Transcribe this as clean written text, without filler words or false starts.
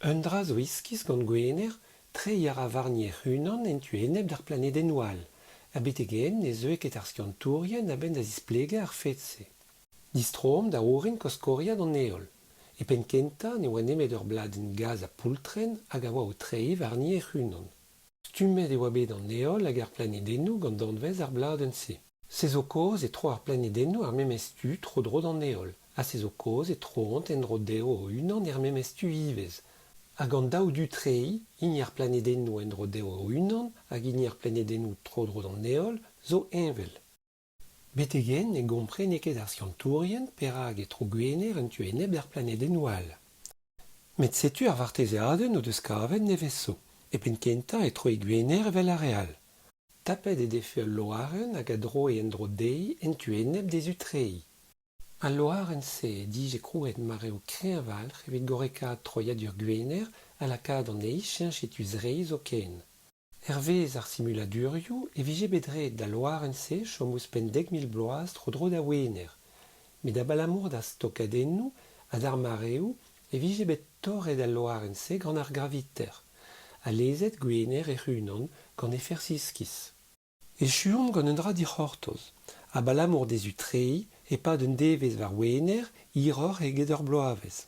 Un dra zo iskis gant Gwener, treiñ a ra warni hec'h-unan en tu enep d'ar planedennoù all, ha betek-henn ne zeue ket ar skiantourien a-benn da zisplegañ ar fed-se. Distroomp da orin koskoriad an Heol. E penn-kentañ ne oa nemet ur bladenn gaz ha poultrenn hag a oa o treiñ warni hec'h-unan. Stummet e oa bet an Heol hag ar planedennoù gant danvez ar bladenn-se. Se zo kaoz e tro ar planedennoù ar memes tu tro-dro d'an Heol, ha se zo kaoz e troont en-dro dezho o-unan er memes tu ivez. Hag an daou du treiñ, hini ar planedennoù en-dro dezho o-unan hag hini ar planedennoù tro-dro d'an Heol, zo heñvel. Betek-henn ne gomprene ket ar skiantourien perak e tro Gwener en tu enep d'ar planedennoù all. Met setu ar vartezeadenn o deus kavet nevez zo. E penn-kentañ e troe Gwener evel ar re all. Tapet he defe ul loarenn hag a droe en-dro dezhi en tu enep d'he zu-treiñ. Al loarenn-se he dije krouet mareoù kreñv-walc'h evit gorrekaat troiadur Gwener ha lakaat anezhi cheñch e tu zreiñ zoken. Hervez ar simuladurioù e vije bet ret d'al loarenn-se chom ouzhpenn 10,000 bloaz tro-dro da Wener. Met abalamour d'ar stokadennoù ha d'ar mareoù e vije bet torret al loarenn-se gant ar graviter, ha lezet Gwener hec'h-unan gant he ferzh iskis. Echuomp gant un dra dic'hortoz, abalamour d'he zu-treiñ e-pad un devezh war Wener hiroc'h eget ur bloavezh.